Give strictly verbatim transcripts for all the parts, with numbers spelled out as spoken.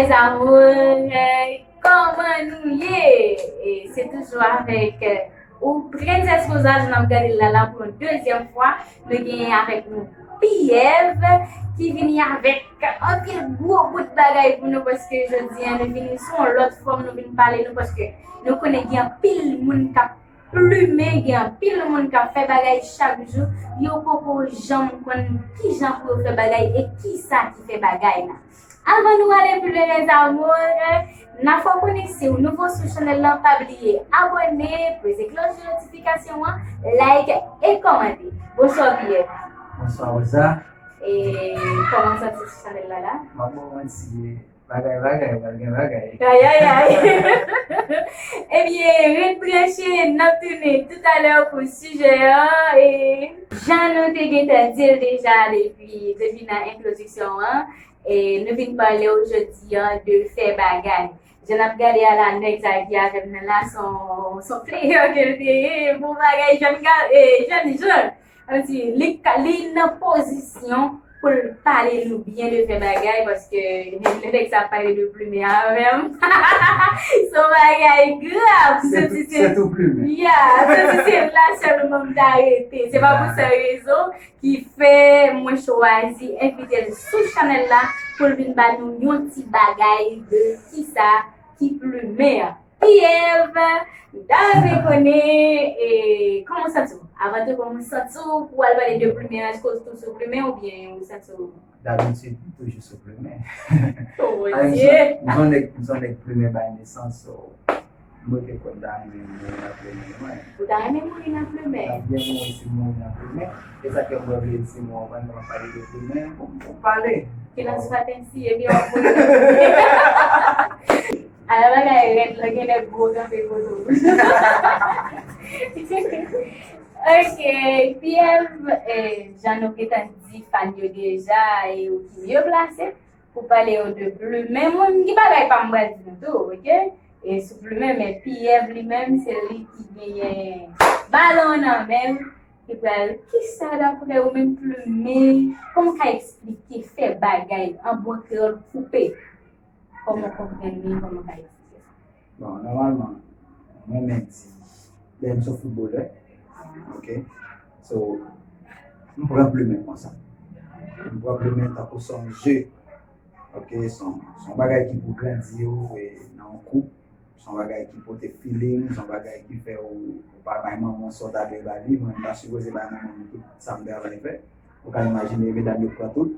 Mes amours, kòman nou ye? E se toujou avèk ou, Princess Rosa, jan n ap gade l la, la pou yon dezyèm fwa. Nou genyen avèk nou P F ki vini avèk anpil gwo bout bagay pou nou, paske jodi a nou vini sou yon lòt fòm, nou vin pale nou, paske nou konnen gen anpil moun k ap plimen, gen anpil moun k ap fè bagay chak jou, yo poko janm konn kijan pou yo fè bagay e kisa ki fè bagay la. Avan nou ale pi lwen, mes amours, n a fè w konnen si w nouvo sou chanèl lan, pa bliye abòne, peze klòch de notifikasyon an, like e kòmante. Bonswa, P F. Bonswa, Rosa. E kòman w santi sou chanèl la la? M ap bon manti. Bagay, bagay, pral gen bagay. Ayayay. Ebyen, ret branche, n ap tounen toutalè pou sijè an. E jan nou te gentan di l deja depi, depi nan entwodiksyon an, e nou vin pale w jodi an de fè bagay. Jan n ap gade a la, nèg sa ki avè m nan la, se yon, se yon player ke l te ye. Bon bagay, jèn ga-, e, jèn jan. Kòmsi li ka, li nan pozisyon pou l pale nou byen de fè bagay, paske lè nèg sa ap pale de plimen avè m, se yon bagay grav. Se tou, se tou plimen. Ya, santi se la sèlman m ta rete. Se pa pou sa rezon ki fè mwen chwazi envite l sou chanèl la pou l vin ba nou yon ti bagay de kisa ki plimen an. P F, m ta renmen konnen, e, kòman w santi w? Avan tou, kòman w santi w pou w al pale de plimen an? Èske w tou sou plimen oubyen ou santi w? Dabitid, m toujou sou plimen. Oh, Bondye! M se yon nèg, m se yon nèg plimen bay nesans, so, m rete kwè m ta renmen mouri nan plimen mwen. Ou ta renmen mouri nan plimen? M ta byen mouri si m mouri nan plimen. E sa k fè m revle si m konprann lè m ap pale de plimen, pou m, pou m pale. Kilès fatensi, ebyen w ap mouri nan plimen. Ala bagay rèd la, genlè gwo kanpe kote w. Ok, P F, eh, jan nou gentan di fan yo deja, e ou ki mye plase pou pale yo de plimen. Mwen, m gen bagay pa m pral di nou tou, ok? E sou plimen, men P F li menm, se li ki genyen balon nan men l, ki pral, kisa dapre ou menm plimen, kòman w ka eksplike fè bagay an bon kreyòl koupe? Kòman w konprann li, kòman w ka eksplike sa? Bon, nòmalman, mwen menm di, lè m se yon foutbolè, ok? So, m pran plimen konsa. M pran plimen tankou se yon je, ok? Se yon, se yon bagay ki pou grandi w, e, nan yon koup. Se yon bagay ki pote feeling, se yon bagay ki fè ou, ou pa bay manman w sa w ta dwe ba li. Mwen, m pa sipoze bay manman m tout sa m travay fè. Ou ka imajine medam yo pran tout.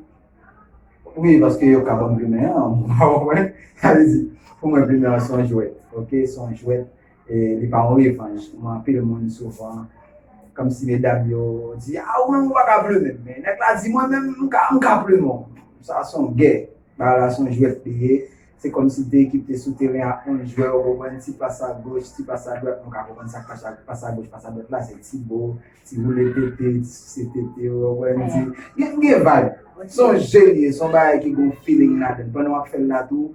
Wi, paske yo ka ban m plimen an, ou konprann? Sa vle di, pou mwen, plimen an se yon jwèt, ok? Se yon jwèt, e li pa yon revanj. Mwen, anpil moun souvan, kòmsi medam yo di, a, ou menm ou pa ka plimen m. Men nèg la di, mwen menm, m ka, m ka plimen w. Sa se yon gè. Bagay la se yon jwèt li ye. Se kòmsi de ekip te sou teren ak onz jwè, ou konprann, ti pas a goch, ti pas a dwat, nou ka konprann sa k pas a, pas a goch, pas a dwat la, se ti bo, ti woule tete, ti souse tete, ou konprann, ti, gen, gen vibe. Se yon je li ye, se yon bagay ki gen feeling ladan l. Pandan w ap fè l la tou,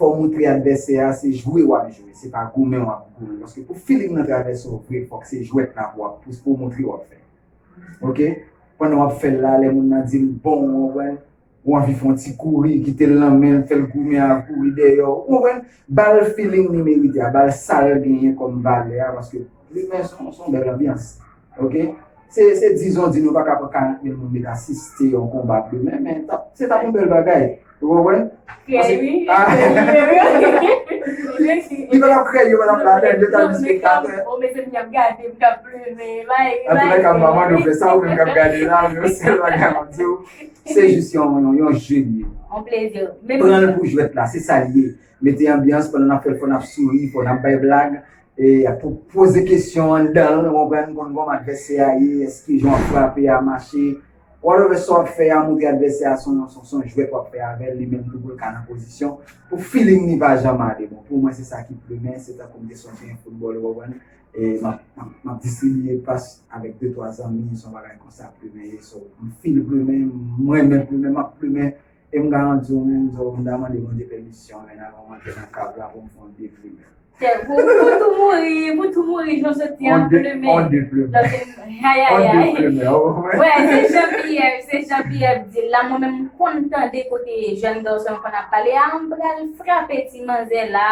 fò w montre advèsè a se jwe w ap jwe, se pa goumen w ap goumen. Paske pou feeling nan travèse w vre, fòk se jwèt la pou w ap, pou, pou w montre w ap fè. Ok? Pandan w ap fè l la, lè moun nan di l bon, ou konprann, ou anvi fè yon ti kouri, kite l nan men l, fè l goumen al kouri dèyè w. Ou konprann? Ba l feeling li merite a, ba l sa l genyen kòm valè a, paske plimen se yon, se yon bèl anbyans. Ok? Se, se dizon di nou pa ka pran karant mil moun met asiste yon konba plimen, men t ap, se t ap yon bèl bagay. Ou konprann? Krèy, wi. Li pa t ap krèy, yo pa t ap ladan, yo t ap di spektatè. O, mezanmi, y ap gade m k ap plimen. Antoulèka, m pa mande w fè sa, ou menm k ap gade la, men yon sèl bagay m ap di w, se jis yon, yon, yon je li ye. Yon plezi. Pran l pou jwèt la, se sa l ye. Mete anbyans, pandan n ap fè l, fò n ap souri, fò n ap bay blag, e pou poze kesyon anndan l, ou konprann, konn kòman advèsè a ye, èske jan w ap frape a mache, whatever sa w ap fè a, montre advèsè a se yon, se yon, se yon jwèt w ap fè avè l, li menm tou pou l ka nan pozisyon pou feeling li pa janm ale. Bon, pou mwen, se sa ki plimen, se tankou m te sonje yon foutbòl, ou konprann? E m ap, m ap, m ap distribiye pas avèk de, twa zanmi, se yon bagay konsa plimen ye, so, m feel plimen, m renmen plimen, m ap plimen, e m garanti w menm, so, m ta mande Bondye pèmisyon, men avan m antre nan kab la pou m fè yon de plimen. Pou, pou tou mouri, pou tou mouri, jan w sot di an, plumen. On de plumen. Donk, ay, ay, ay. Wè, se Jean Pierre, se Jean Pierre di l la, mwen menm m konn tande kote jèn gason yo konn ap pale a, m pral frape ti manzè la,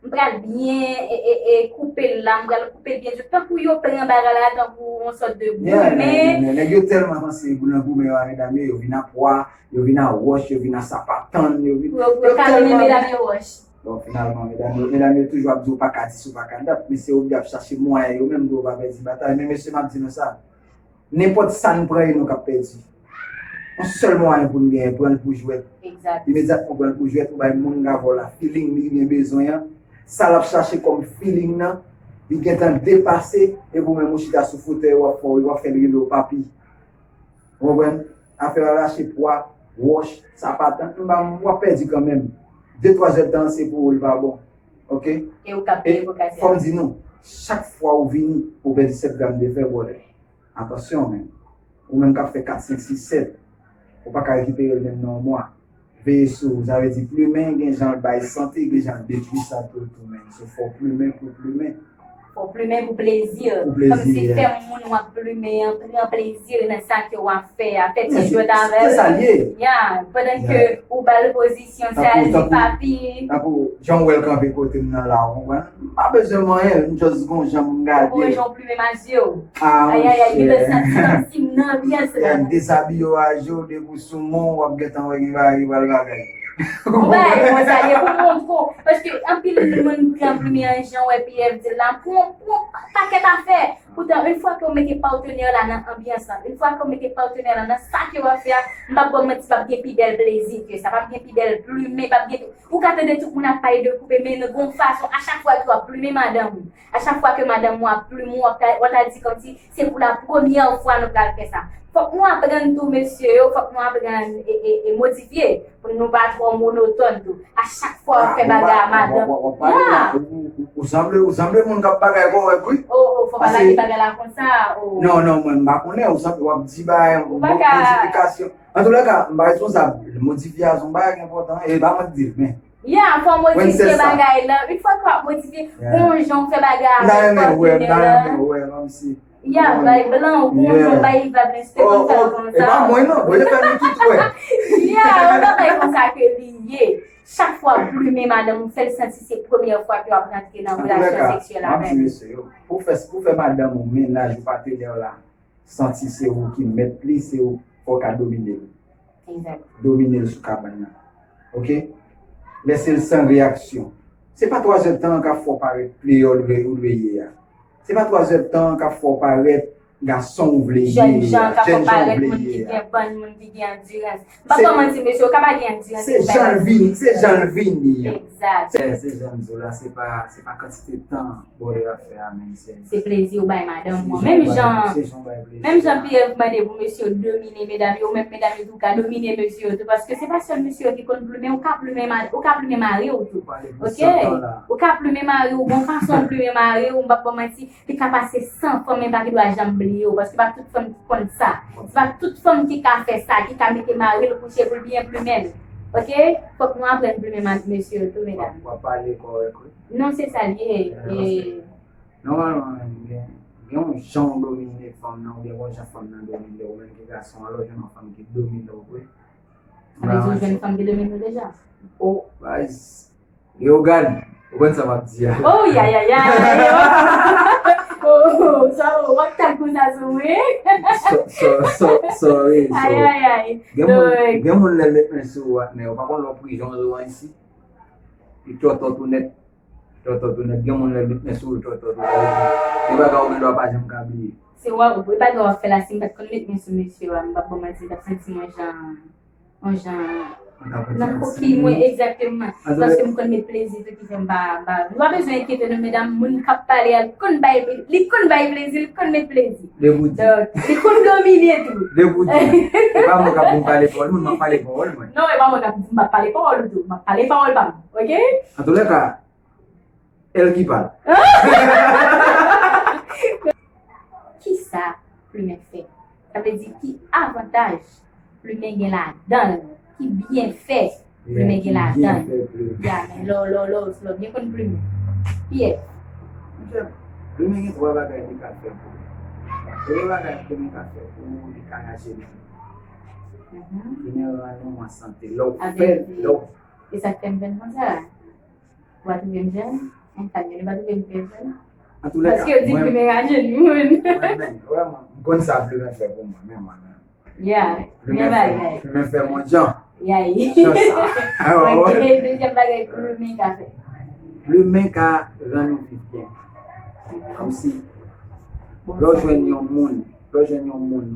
m pral byen e, e, e koupe l la, m pral koupe l byen di, tankou yo pran bagay la, tankou yon sòt de goumen. Nèg yo tèlman panse nan goumen yo a medam yo, yo vin a pwa, yo vin a wòch, yo vin a sapatann, yo vin. Yo, yo tèlman medam yo wòch. Bon, finalman, medam yo, medam yo toujou ap di w pa ka dis, ou pa ka dat, men se yo ki ap chache mwayen yo menm pou yo pa pèdi batay. Men mesye, m ap di nou sa, nenpòt sa n pran e nou k ap pèdi. Yon sèl mwayen pou n genyen, pran l pou jwèt. Imedyatman pran l pou jwèt, ou bay moun k avè w la feeling li gen bezwen an. Sa l ap chache kòm feeling nan, li gentan depase, epi ou menm ou chita sou fotèy, w ap fè, w ap fè l rele w papi. Ou konprann? Afè a lache pwa, wòch, sapatann, m pa, w ap pèdi kanmenm. De twa zèdtan se pou ou, li pa bon. Oke? E ou k ap peye pou kase a. Fò m di nou, chak fwa ou vini, ou pèdi sèt gram de fè, brother. Atansyon, men. Ou menm k ap fè kat, senk, sis, sèt, ou pa ka rekipere l menm nan yon mwa. Veye sou ou, sa vle di plimen, gen jan l bay sante, gen jan l detwi sa tou, tou, men. So, fò w plimen pou plimen. Fò w plimen pou plezi. Pou plezi, kòmsi fè moun w ap plimen an pran plezi nan sa ke w ap fè a. Fè ti jwèt avè l. Se sa l ye. Ya, pandan ke ou ba l pozisyon, se a l di papi. Tankou jan w wè l kanpe kote m nan la, ou konprann? M pa bezwen manyen, m just gon jan m gade. Ou gon jan w plimen m a zye w. Ayayay, li santi kòmsi m nan anbyans la. Dezabiye w a je w, depi w sou men w, w ap gentan wè gen bagay ki pral bagay. Yon bagay konsa, ye pou montre w. Paske anpil moun pran plimen an jan w wè P F di l la, pou, pou pakèt afè. Poutan, yon fwa ke w mete patnè w la nan anbyans lan, yon fwa ke w mete patnè w la nan sa ke w ap fè a, m p ap ba w manti, p ap gen pi bèl plezi ke sa, p ap gen pi bèl plimen, p ap gen, ou ka tande tout moun ap pale de koupe, men nan gon fason, a chak fwa ke w ap plimen madanm ou, a chak fwa ke madanm ou ap plimen w, w ap ta, w ap ta di kòmsi se pou la premyè fwa nou pral fè sa. Fòk nou aprann tou, mesye yo, fòk nou aprann e, e, e modifye, pou nou pa twò monotòn tou. A chak fwa w ap fè bagay a madanm. W ap pale la, ou, ou, ou sanble, ou sanble moun k ap bagay kòrèk, wi. Oh, oh, fò pa lage bagay la konsa, oh. Non, non, mwen, m pa konnen, ou sanble, w ap di bagay, modifikasyon. Antoulèka, m pa responsab, modifyasyon, bagay ki enpòtan, e pa mwen ki di l, men. Ya, fò w modifye bagay la. Yon fwa ke w ap modifye, bon jan w fè bagay avèk patnè w la. M ta renmen wè, m ta renmen wè, kòmsi. Ya, bay blan, ou konn jan bay vibe, men se te konn fè l konsa. E pa mwen non, mwen te fè nou tout wè. Ya, yon bagay konsa ke li ye. Chak fwa w ap plimen madanm ou, fè l santi se premyè fwa ke w ap rantre nan relasyon seksyèl avè l. Antoulèka, m ap di mesye yo, pou fè, pou fè madanm ou, mennaj ou, patnè w la, santi se ou ki mèt li, se ou, fò w ka domine l. Egzak. Domine l sou kabann nan. Oke? Lèse l san reyaksyon. Se pa twa zèdtan an k ap fè w parèt pleyè ou dwe, ou dwe ye a. Se pa twa zèdtan an k ap fè w parèt gason ou vle ye a, jènjan ou vle ye a. Jènjan k ap fè w parèt moun ki gen bann, moun ki gen andirans. M p ap ba w manti, mesye, ou ka pa gen andirans, se jan l vini, se jan l vini an. Egzak. Se, se jan m di w la, se pa, se pa kantite tan. Bòdè afè a, men se. Se plezi ou bay madanm ou an. Menm jan, menm jan P F mande pou mesye yo domine medam yo, ou menm medam yo tou ka domine mesye yo tou, paske se pa sèl mesye yo ki konn plimen, ou ka plimen ma-, ou ka plimen mari w tou. Oke? Ou ka plimen mari w, bon fason w plimen mari w, m p ap ba w manti, li ka pase san fanm, men pa gen dwa janm bliye w, paske pa tout fanm ki konn sa. Se pa tout fanm ki ka fè sa, ki ka mete mari l kouche pou l byen plimen l. Oke? Fòk nou aprann plimen ma-, mesye yo tou, medam. W ap, w ap pale kòrèk, wi. Non, se sa l ye. Nòmalman menm, gen, gen yon jan w domine fanm nan, oubyen gen yon jan fanm nan domine w, ou menm ki gason an, lè w jwenn yon fanm ki domine w vre. Sa vle di w jwenn fanm ki domine w deja? O, baz, Leogane, ou konn sa m ap di a. Oh, ya, ya, ya. Oh, sa, w ap tag konsa sou mwen. So, so, so, sorry, so. Ay, ay, ay. Gen moun, gen moun lè l met men sou ou ak men, ou pa konn lè w prijon zo an isi. Li tòtò tou nèt. Tòtò tou nèt, gen moun lè l met men sou ou, tòtò tou nèt. Gen bagay ou gen dwa pa janm ka bliye. Se w ap, e bagay w ap fè la, si m pa t konn met men sou mesye a, m p ap ba w manti, m t ap santi m yon jan, yon jan nan kokiy mwen, egzakteman. Paske m konn met plezi tou ki fè m pa, m pa, nou pa bezwen enkyete nou, medam, moun k ap pale a, li konn bay, li konn bay plezi, li konn met plezi. Depi w di. Donk, li konn domine tou. Depi w di. E pa mwen k ap vin pale pawòl moun, m ap pale pawòl mwen. Non, e pa mwen k ap di, m ap pale pawòl ou tou, m ap pale pawòl pa m, oke? Antoulèka, L ki pale. Kisa plimen fè? Sa vle di ki avantaj plimen gen ladan l, ki byenfè plimen gen ladan l. Ya, men lè w, lè w, lè w, lè w byen konn plimen. Pyè. Monchè, plimen gen twa bagay li ka fè pou ou. Premye bagay plimen ka fè pou ou, li ka rajenou. Mhm. Plimen rann ou an sante. Lè w fè l, lè w... E sa k fè m jèn konsa? Ou pa twouve m jèn? Entan, nou pa twouve m trè jèn? Antouka, paske yo di plimen rajenou moun. Mwen menm, vrèman, m konn sa plimen fè pou mwen, men mwen menm. Yeah, plimen fè, plimen fè mwen jan. Yeah. Jan sa. Alò, ok, dezyèm bagay plimen ka fè. Plimen ka rann ou viv byen. Kòmsi, lè w jwenn yon moun, lè w jwenn yon moun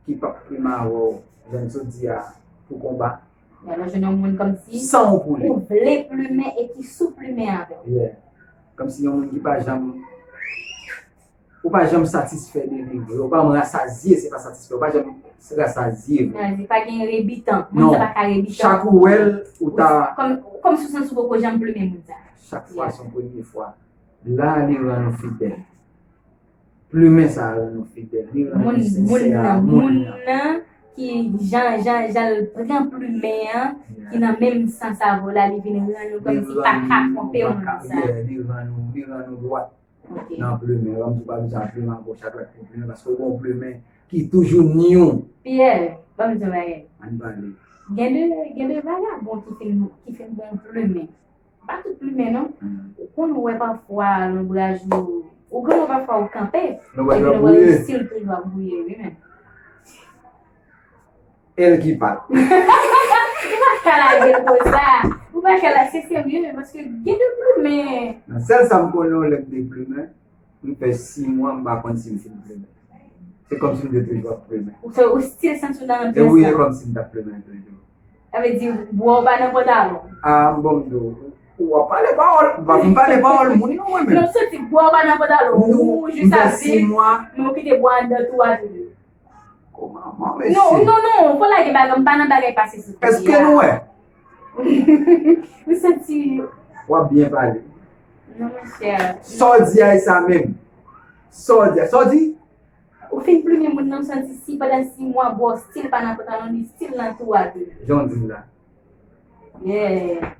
ki p ap plimen avè w, jan m sot di a, pou konba. Lè w jwenn yon moun kòmsi san ou pou li, ou vle plimen e ki sou plimen avè w. Yeah. Kòmsi yon moun ki pa janm, ou pa janm satisfè de li vre. Ou pa janm rasazye, se pa satisfè. Ou pa janm rasazye vre. Non, li pa gen rebitan. Moun sa pa ka rebitan. Chak ou wè l, ou ta... Kòm, kòmsi w santi w poko janm plimen moun sa. Chak fwa se yon premye fwa. La, li rann ou fidèl. Plimen sa rann ou fidèl. Li rann ou sensè a moun nan. Moun nan ki jan, jan, jan l pran plimen an, ki nan menm sans avè w la, li vin rann ou kòmsi pa ka twonpe moun sa. Yeah, li rann ou, li rann ou dwat. Ok. Nan plimen, lòm tou pa bezwen ap plimen ankò, chak lè pou plimen, paske w gon plimen ki toujou new. Pyè, ban m di w bagay. Ann pale. Gen de, gen de vagabon ki fin, ki fin bon plimen. Pa tout plimen, non. Mhm. Ou konn wè pafwa lonbraj ou, ou konn wè pafwa ou kanpe, epi lonbraj ou still toujou ap bwouye, wi, men. El ki pal. Ou pa ka lage l konsa. Ou pa ka la, se serye, paske gen de plimen. Nan sèl sa m konnen, yon lè m te plimen, m fè sis mwa, m pa konn si m fin plimen. Se kòmsi m te toujou ap plimen. Ou fè, ou still santi w nan anbyans la. E wi, e kòmsi m t ap plimen toujou. Sa vle di, bwa w pa nan pantalon. Ah, m bon m di w. Ou ap pale pawòl, m pa vin pale pawòl moun non mwen menm. Non, m santi bwa w pa nan pantalon. Ou jis ap viv, men ou kite bwa anndan tou a toujou. Kòman, mesye? Non, non, non, fò lage bagay, m pa nan bagay pase sou kote a. Èske nou wè? M santi. W ap byen pale. Non, monchè. Sa w di a, e sa menm. Sa w di a, sa w di? Ou fin plimen moun nan, m santi si pandan sis mwa, bwa w still pa nan pantalon, li still nan tou a toujou. Jan w di l la. Yeah.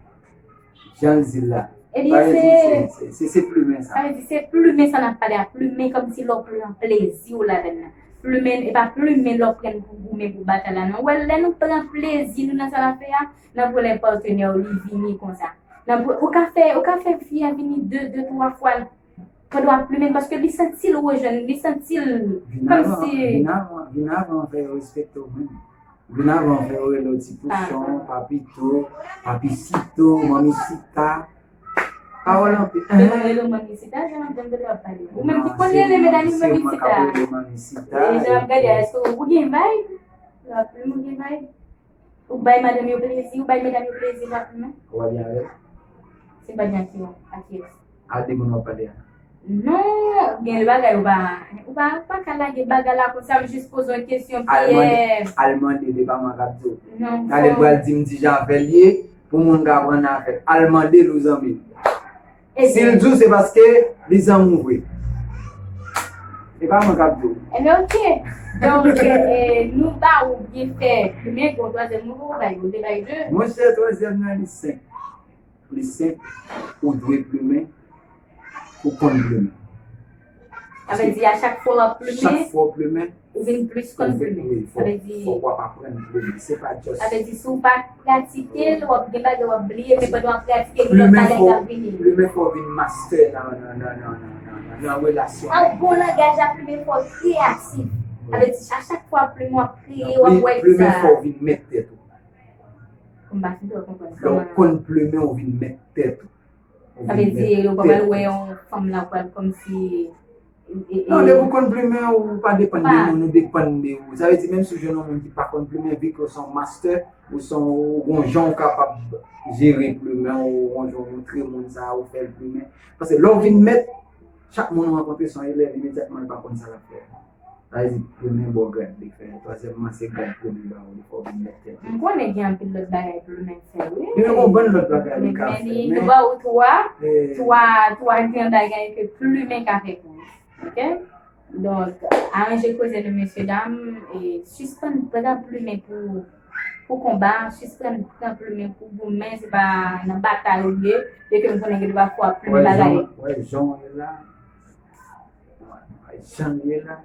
Jan l di l la. Ebyen, se, se, se, se plimen sa. Sa vle di se plimen sa n ap pale a, plimen kòmsi lè w pran plezi w ladann nan. Plimen, e pa plimen lè w pran pou goumen pou batay la, non. Ou wè, lè nou pran plezi nou nan sa n ap fè a, nan pran lè patnè w, li vini konsa. Nan pran, ou ka fè, ou ka fè fi a vini de, de, twa fwa, pandan w ap plimen, paske li santi l rejwenn, li santi l kòmsi. Vin avan, vin avan, vin avan, fè yo respekte w menm. Vin avan, fè yo rele w ti pouchon, papito, papisito, manmisita. Pawòl anpil. Yo pa rele w manmisita, jan m ap tande w ap pale. Ou menm ki konn rele medam yo manmisita. Non, se mwen k ap rele manmisita. E jan m ap gade a, èske ou gen vibe? Ou gen vibe? Ou bay madanm yo plezi, ou bay medam yo plezi, pa plimen. Ou pa byen avè l? Se pa byen ak yo, ak yes. A de moun w ap pale a. Non, gen de bagay ou pa, ou pa, ou pa ka lage bagay la konsa, m jis poze yon kesyon, Pierre. Al mande, al mande, se pa mwen k ap di w. Non, gade, l pral di m ti jan avè l ye, pou moun ka pran nan afè l. Al mande l, ou zanmi m. Si l di w, se paske li zanmi w vre. E pa mwen k ap di w. Ebyen, ok. Donk, e, nou ba ou byen fè plimen, gon twazyèm moun ou bay, ou te bay de. Monchè, twazyèm nan li senp. Li senp, ou dwe plimen, ou konn plimen. Sa vle di a chak fwa w ap plimen, chak fwa w plimen, ou vin plis konn plimen. Wi, fòk, sa vle di, fòk w ap aprann plimen. Se pa just. Sa vle di si w pa pratike l, w ap gen bagay w ap bliye, men pandan w ap pratike, gen lòt bagay k ap vini. Plimen fò w vin master nan, nan, nan relasyon. An bon langaj la, plimen fò w kreyatif. Sa vle di a chak fwa w ap plimen, w ap kreye, w ap wè sa. Plimen fò w vin mèt tèt ou. M pa fin twò konprann. Lè w konn plimen, ou vin mèt tèt ou. Sa vle di, ou pa pral wè yon fanm la, ou pral kòmsi, e, e, non, depi w konn plimen, ou pa depann de moun, ou depann de ou. Sa vle di, menm si w jwenn yon moun ki pa konn plimen, vi ke w se yon master, ou se yon, ou gon jan ou kapab jere plimen, ou gon jan ou montre moun sa, ou fè l plimen. Paske lè w vin mèt, chak moun ou rankontre se yon elèv, imedyatman li pa konn sa l ap fè. Sa vle di, premye bò grad li fè. Twazyèmman, se grad premye ba ou, li fè w vin mèt tèt ou. M konnen gen anpil lòt bagay plimen fè, wi. Li gen yon bann lòt bagay li ka fè, men li ba ou twa, twa, twa gran bagay ke plimen ka fè pou ou. Ok? Donk, aranje koze nou, mesye dam, e sispann pran plimen pou Pou konba, sispann pran plumen pou goumen, se pa nan batay ou ye, byenke m konnen gen de pafwa plumen bagay. Wè jan w ye la, wè jan w ye la.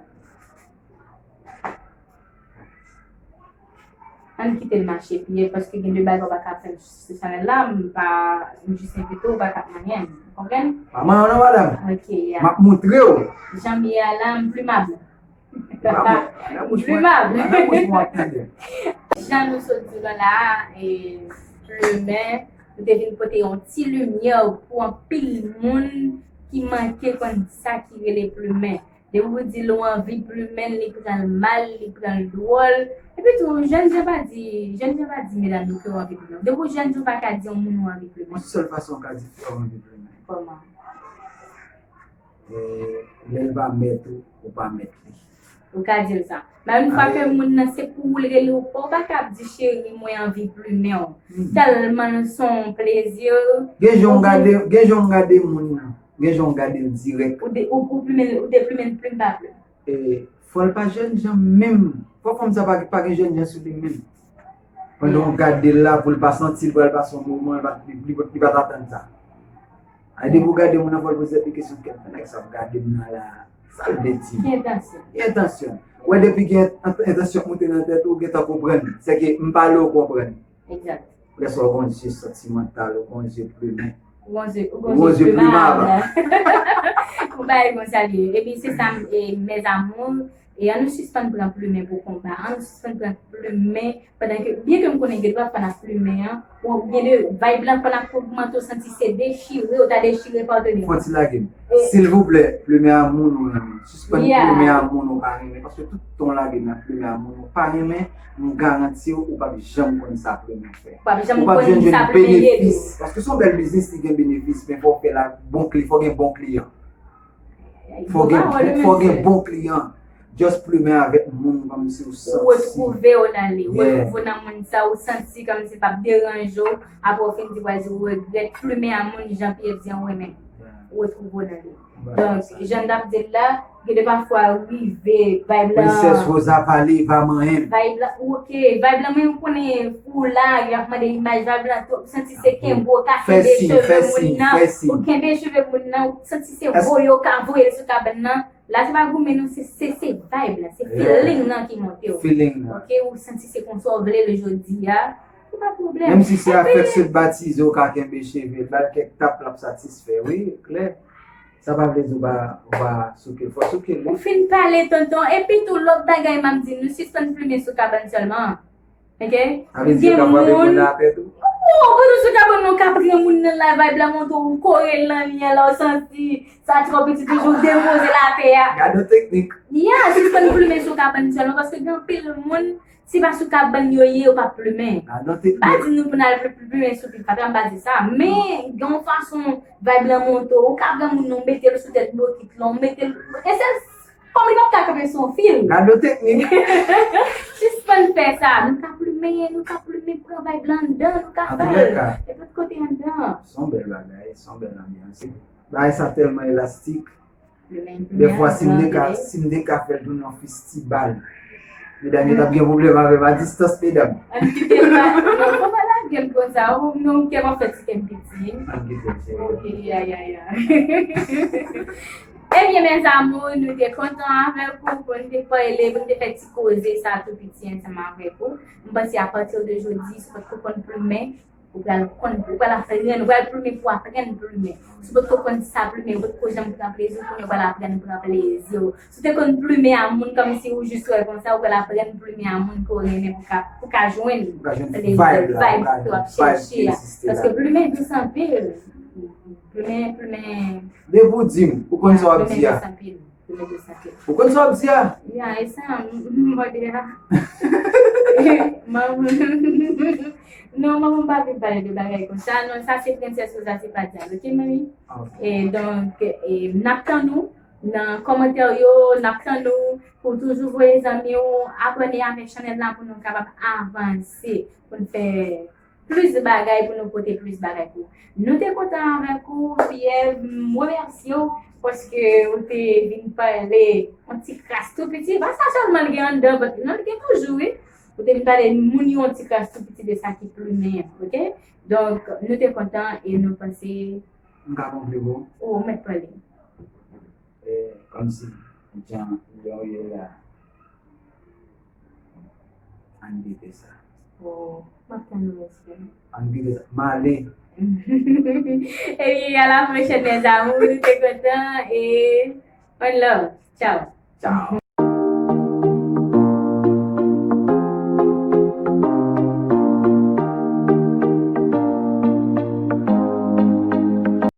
Ann kite l mache, Pyè, paske gen de bagay ou pa ka fè m sou chanèl la, m pa, m jis envite w, ou pa ka manyen m, ou konprann? Pa manyen w non, madanm. Ok, ya. M ap moutre w. Jan m ye a la, m plimab. Pa mwen, nan bouch mwen, nan bouch mwen w ap tande. Jan nou sot di w la, e, plumen, nou te vin pote yon ti limyè pou anpil moun ki manke konn sa ki rele plumen. Depi w di l ou anvi plumen, li pran l mal, li pran l dwòl. Epi tou, jèn jan pa di, jèn jan pa di medam yo ke w anvi plumen. Depi w jèn jan, w pa ka di yon moun ou anvi plumen. Yon sèl fason w ka di fi a w anvi plumen. Kòman? E, lè l pa mèt ou, ou pa mèt li. Ou ka di l sa. Men yon fwa ke moun nan se pou ou l rele ou, ou pa ka ap di cheri, mwen anvi plumen w. Tèlman l se yon plezi. Gen jan w gade, gen jan w gade moun nan. Gen jan w gade l dirèk. Ou de, ou, ou plimen, ou de plimen, plim pa plim. E, fò l pa jèn jan menm. Fò fanm sa pa, pa gen jèn jan sou li menm. Pandan w gade l la, pou l pa santi l pral pase yon moman, li pa, li, li, li pa t atann sa. A, depi w gade moun nan, fò l poze tèt li kesyon, "Kèt nèg sa ap gade m nan la, sa l vle di?" Ki entansyon? Ki entansyon? Ou wè, depi gen ent-, entansyon k moute nan tèt ou, ou gentan konprann. Sèke m pale w konprann. Egzak. Lè sa w gon zye santimantal, ou gon zye plumen. Ou gon zye, ou gon zye plimab. Ou bay konsa li ye. Epi se sa, e, mes amours, e ann nou sispann pran plumen pou konba. Ann nou sispann pran plumen pandan ke, byen ke m konnen gen dwa fò n ap plumen an, ou gen de vibe lan fò n ap ogmante, ou santi se dechire, ou ta dechire patnè w. Fò ti lage m. Silvouplè, plumen a moun ou renmen. Sispann plumen a moun ou pa renmen. Paske tout tan w lage m nan plumen a moun ou pa renmen, m garanti w, ou p ap janm konn sa plumen fè. Ou p ap janm konn sa plumen ye tou. Paske se yon bèl biznis, li gen benefis, men fò w fè l ak bon kli, fò gen bon kliyan. Fò gen, fò gen bon kliyan. Just plumen avèk moun kòmsi ou santi. Ou retwouve w nan li. Ou retwouve w nan moun sa, ou santi kòmsi l p ap deranje w. Apre w fin di w pral di ou regrèt. Plumen a moun, jan Pyè di an, ou renmen. Ou retwouve w nan li. Donk, jan n t ap di l la, gen de pafwa rive, vibe lan. Princess Rosa pale, pa manyen m. Vibe lan, ok, vibe lan, men ou konnen, ou la, y ap mande imaj, vibe lan, ou santi se kenbe, ou ka kenbe cheve moun nan, ou kenbe cheve moun nan, ou santi se voye, ou ka voye l sou kabann nan. La, se pa goumen, non, se, se, se vibe lan, se feeling lan ki monte w. Feeling lan. Ok, ou santi se konsa w vle l jodi a, se pa pwoblèm. Menm si se avèk sèl batize, ou ka kenbe cheve l, ba l kèk tap, l ap satisfè, wi, klè. Sa pa vle di ou pa, ou pa souke l. Fò souke l, wi. Ou fin pale, tonton. Epi tou, lòt bagay m ap di, nou sispann plimen sou kabann sèlman. Ok? Sa vle di yo ka frape moun nan atè tou? Ou, ou sou kabann nan, ou ka pran moun nan la, vibe la monte, ou kore l nan li a, la, ou santi sa twò piti, toujou depoze l atè a. Gade yon teknik. Ya, sispann plimen sou kabann sèlman, paske gen anpil moun, si pa sou kabann yo ye, yo p ap plimen. M pa di nou pou n al pli, pli, plimen sou pil fatra, m pa di sa. Men, gen yon fason, vibe lan monte, ou ka pran moun nan, ou mete l sou tèt bokit lan, ou mete l, e se, kòm li p ap ka kanpe sou yon fil. Gade yon teknik. Sispann fè sa. Nou ka plimen, nou ka plimen, pran vibe lan anndan, nou ka fè l nenpòt kote anndan. Se yon bèl bagay, se yon bèl anbyans. Bagay sa tèlman elastik. Dèfwa, si m te ka, si m te ka fè l tounen yon festibal, medam yo t ap gen pwoblèm avè m a distans, medam. Ann kite l la. Non, fò pa lage l konsa. Ou, non, kè m ap fè ti kè m piti. Ann kite l, cheri. Ok, ya, ya, ya. Ebyen, mes amours, nou te kontan avèk ou, pou n te pale, pou n te fè ti koze sa tou piti ansanm avèk ou. M panse apati de jodi, si w potko konn plimen, ou pral konn, ou pral aprann, ou pral plimen pou aprann plimen. Si w potko konn sa plimen, ou potko janm pran plezi w, kounye a w pral aprann pran plezi w. Si w te konn plimen a moun kòmsi ou jis wè konsa, ou pral aprann plimen a moun ke w renmen pou ka, pou ka jwenn plezi, vibe ke w ap chèche a. Paske plimen dous anpil. Plimen, plimen. Depi w di m, ou konn sa w ap di a. Plimen dous anpil. Ou konn sa w ap di a? Ya, e sa, m, m, m mòde a. Manman. Non, manman, m pa vin pale de bagay konsa. Non, sa se Princess Rosa, se pa dyab, ok, manmi? Ok. E donk, e, n ap tann ou nan kòmantè yo, n ap tann ou pou toujou voye zanmi w, abòne avèk chanèl la pou nou kapab avanse, pou n fè plis bagay, pou nou pote plis bagay pou ou. Nou te kontan avèk ou, Pyè, m remèsye w paske ou te vin pale yon ti kras tou piti. Pa sa sèlman l gen anndan vant li, non, li gen toujou, wi. Ou te vin pale moun yon ti kras tou piti de sa ki plimen an, oke? Donk, nou te kontan e nou panse. M ka konkli pou ou? Ou mèt pale. Kòmsi jan jan w ye la. Ann kite sa. Oh, m ap tann ou, mesye. Ann kite sa. M ale. Epi, à la prochaine, mes amours, nou te kontan e one love. Ciao. Ciao.